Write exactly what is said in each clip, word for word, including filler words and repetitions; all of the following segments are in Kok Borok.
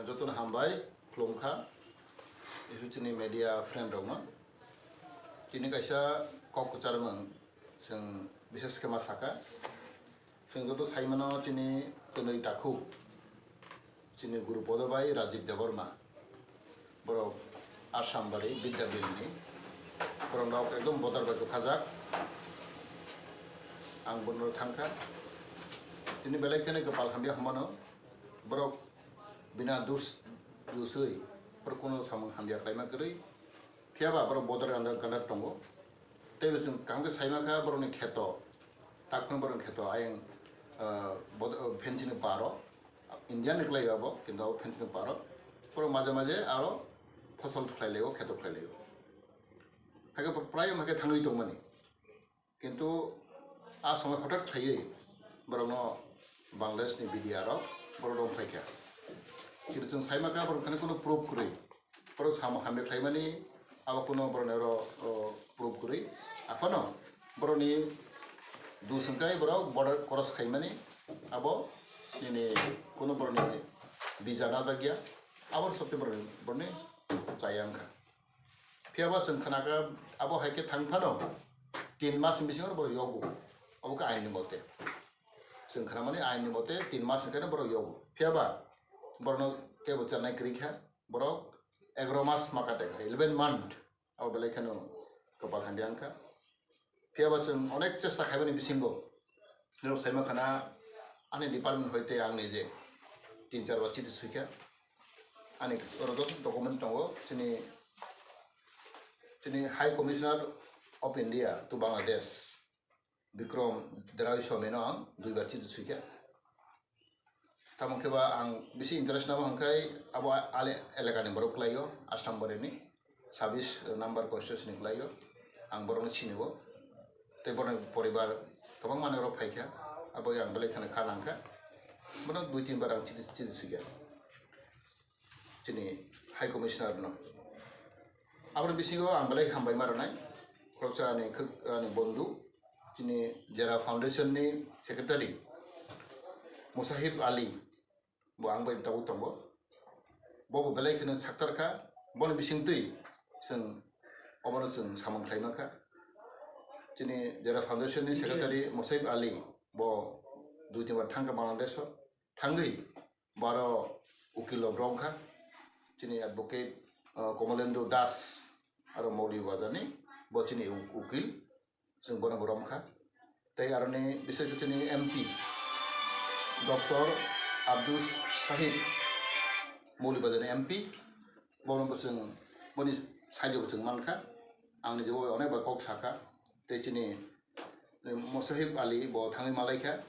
Jotono hambai khulumkha, isu chini media friend rokno. Tini kaisa kok kwcharmung chwng bises khe ma saka. Chwng joto saimano chini twnwi takhuk, chini Guru Podo bai Rajiv Debbarma. Borok Assam bari Bidya Bilni. Borok nok ekdom bodar bai kwkhajak. Ang bono thangkha. Tini belai kheno kwpal hamya hwnmano. Borok bina dus duswi, borok kuno samung hamya khlaima kwrwi. Phiya ba borok bodar ganda ganda tongo. Tei bo chwng kaham khe saima kha borokni kheto. Takhwng borokni kheto ayang, ah, bod-, ah, fencing ni paro. India ni kwlai abo, kintu abo fencing ni paro. Borok maje maje aro phosol khlai laio, kheto khlai laio. Hakhe pr-, prai hakhe thangwi tongmani. Kintu a somoi hothat khlaiwi borokno Bangladesh ni B D R rok borok rong phaikha. Kintu chwng saima kha borok khani kuno proof kwrwi. Borok samung hamya khlaimani abo kuno borokni oro, o, proof kwrwi. Aphano borokni dus hwnkhe borok border cross khaimani abo nini kuno borokni visa najakya. Abo sokti borokni, borokni chaya wngkha. Phiya ba chwng khna kha abo hai khe thang phano tin mas ni bisingo borok yogo. Abo khe ain ni mote. Chwng khnamani ain ni mote tin mas hwnkhe borok yogo. Phiya ba borokno kebo chanai kwrwi kha. Borok egaro mas ma kate kha, eleven month. Abo belai kheno kwpal hamya wngkha. Phiya ba chwng onek chesta khaimani bisingo norok saima khana ani department hoite ang nije tin char bar chithi suikha. Ani oro joto document tongo chini, chini High Commissioner of India to Bangladesh, Bikram Derai Swami no ang dui bar chithi suikha. Tamo khe ba ang bisi interest namo hwnkhe abo ale-, elakani borok kwlaio, Assam Boreni sabis number constituency ni kwlaio, ang borokno sinio. Tei borokni poribar kwbangma manwi rok phaikha, abo ang belai kheno kha nangkha. Bono dui tin bar ang chiti, chiti sukya chini High Commissioner no. Aboni bisingo ang belai hambai ma rwnai, khoroksa ani khwk-, ani bondhu, chini Jera Foundation ni secretary Musahib Ali, bo ang bai tabuk tongo. Bo bo belai kheno saktar kha, boni bisingtwi chwng obono chwng samung khlai mankha. Chini Jera Foundation ni secretary Musahib Ali, bo dui tin bar thangkha Bangladesh o, thangwi baro ukil rok romkha, chini advocate, uh, Komolendu Das aro Maulibajar ni, bo chini u-, ukil, chwng bono bo romkha. Tei aroni bisai khe chini M P Doctor Abdus Sahib, Maulibajar ni M P, bono bo chwng, boni side o bo chwng mankha. Ang nijebo onek bar kok sakha. Tei chini, eh, Musahib Ali bo thangwi malaikha.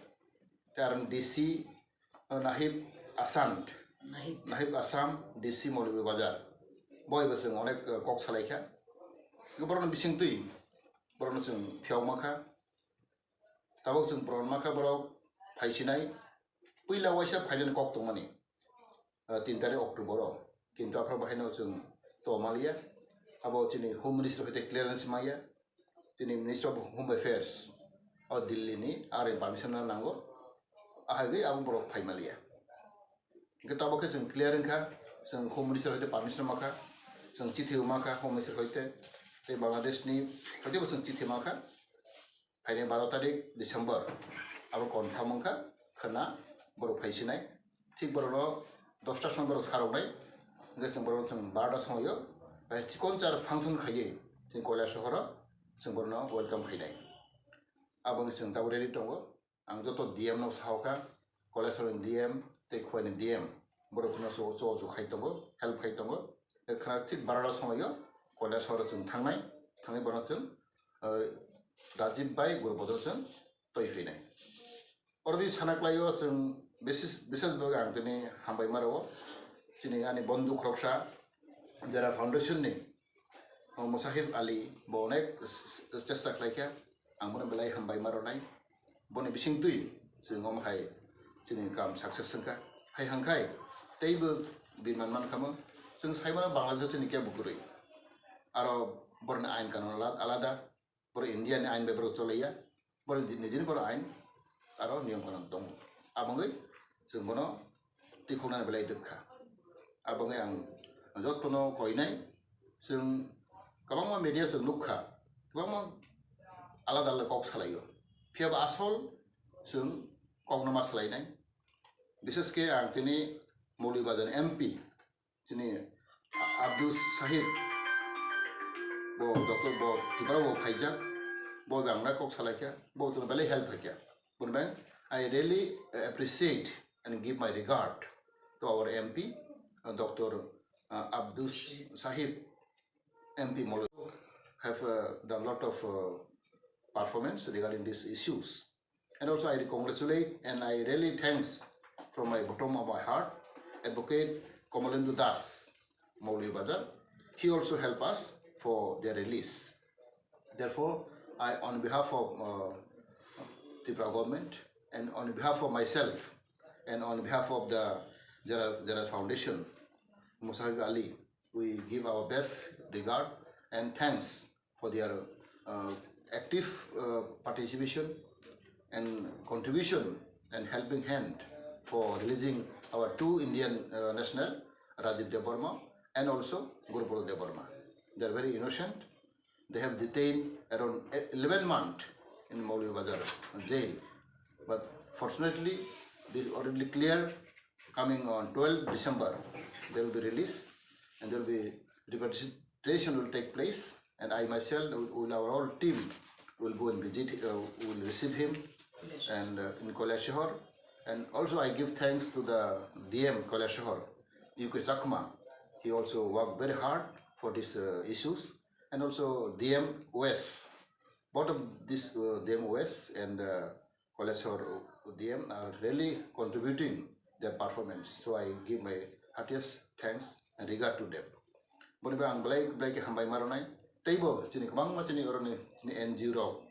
Tei aroni D C, Nahib Assam, Nahib. Nahib Assam, D C Maulibajar. Boi bo chwng onek, eh, kok salaikha. Borokno bisingtwi borokno chwng phiyok makha. Tabuk chwng proman makha borok phaisinai. Puila waisa phainani kok tongmani, eh, tin tarik October o. Kintu aphuru bahaino chwng to maliya. Abo chini Home Ministry hoite clearance maya. Chini Ministry of Home Affairs o Delhi ni, aro permission no nango. Ahai gwi abo borok phai maliya. Hingke tabuk khe chwng clear wngkha, chwng Home Ministry hoite permission makha, chwng chithi makha Home Ministry hoite, tei Bangladesh ni hoite bo chwng chithi makha. Phaini baro tarik December, abo confirm wngkha, khwna borok phaisinai. Thik borokno dosta song borok saroknai, hingke chwng borokno chwng barota songo, bai chikon char function khaiwi chwng Koilashahar o chwng borokno welcome khainai. Abo wngkhe chwng tabuk ready tongo. Ang joto D M no sahokha, Koilashahar ni D M tei Khowai ni D M, borok phano cho, cho, cho khai tongo, help khai tongo. Khwna thik barota songo Koilashahar o chwng thangnai, thangwi bono chwng, eh, Rajiv bai Guru Bodro chwng twi phinai. Oro bini sana kwlaio chwng bises, bises bagwi ang tini hambai ma rwo. Chini ani bondhu khoroksa Jera Foundation ni, o Musahib Ali bo onek chesta khlaikha, ang bono belai hambai ma rwnai. Boni bisingtwi chwng omo hai chini kam success wngkha. Hai hangkhai teibo birman mankha mo. Chwng sai mano Bangladesh o chini kebo kwrwi. Aro borokni ain kanun ala-, alada. Borok India ni ain bai borok cholaiya, borok nijini borok ain aro niyom kanon tongo. Aboni chwng bono tikhoknani belai dwkha. Aboni ang jotono koinai, chwng kwbangma media chwng nukha, kwbangma alada alada kok salaio. Phiya ba asol chwng kokno ma salainai. Bishesh khe ang tini Maulibajar M P, chini Abdus Sahib, bo doctor, bo Tripura bo phaijak, bo bangla kok salaikha, bo chwngno belai help khaikha. Boni bai I really appreciate and give my regard to our M P, uh, doctor, uh, Abdus Sahib, M P Molo have, uh, done lot of, uh, performance regarding these issues. And also I congratulate and I really thanks from my bottom of my heart, Advocate Kamalendra Das, Maulibajar. He also help us for their release. Therefore, I, on behalf of, uh, Tripura government and on behalf of myself and on behalf of the General, General Foundation, Musahib Ali, we give our best regard and thanks for their, uh, active, uh, participation and contribution and helping hand for releasing our two Indian, uh, national, Rajiv Debbarma and also Gurupad Debbarma. They are very innocent. They have detained around eleven months in Maulibajar jail. But fortunately, this already clear. Coming on twelfth December, they will be released and there will be repatriation will take place. And I myself, with, with our whole team, will go and visit, uh, will receive him and, uh, in Kailasahar. And also I give thanks to the D M Kailasahar, U K Chakma. He also worked very hard for these, uh, issues. And also D M West, both of this, uh, D M West and, uh, Kailasahar D M are really contributing their performance. So I give my heartiest thanks and regard to them. Boni bai ang belai belai khe hambai ma rwnai. Teibo chini kwbangma chini oroni chini N G O rok,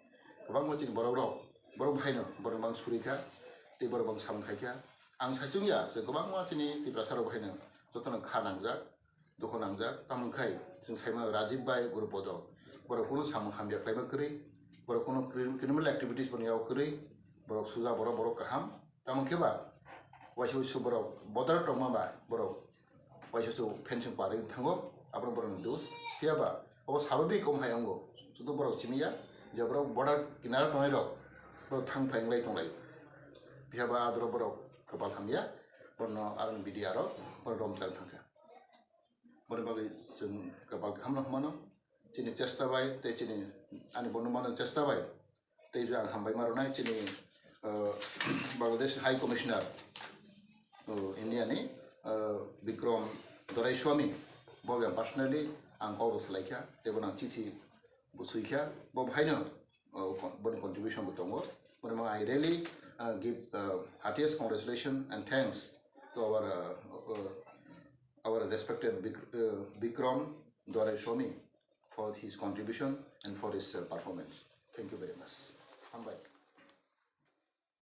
kwbangma chini borok rok, borok bhaino borok bang suri kha, tei borok bang samung khai kha. Ang saichung ya, se kwbangma chini Tiprasa rok bhaino jotono kha nangjak, dukho nangjak, tamo khai chwng sai mano Rajiv bai Gurupodo. Borok kuno samung hamya khlaima kwrwi, borok kuno cri-, criminal activities boni yago kwrwi, borok suja borok, borok kaham. Tamo khe ba waisa waisa borok border tongma ba borok waisa waisa fencing parwi thango, abono borokni dos. Phiya ba obo sababik omo hai wngo, sudu borok simi ya je borok border kinaro tongnai rok borok thang phai wnglai tonglai. Phiya ba adoro borok kwpal hamya, borno arong B D R rok borok romchang thangkha. Boni bagwi chwng kwbal kaham no hwnmano. Chini chesta bai tei chini ani bono mano chesta bai tei ang hambai ma rwnai chini, uh, Bangladesh High Commissioner, uh, India ni, uh, Bikram Doraiswamy, bo yang personally ang kok rw salai kha tei bono chithi bo swi kha, bo bhaino, uh, con-, boni contribution bo tongo. Boni bagwi I really, uh, give, uh, heartiest congratulations and thanks to our, uh, uh, our respected Bik-, uh, Bikram Doraiswamy for his contribution and for his, uh, performance. Thank you very much. Hambai.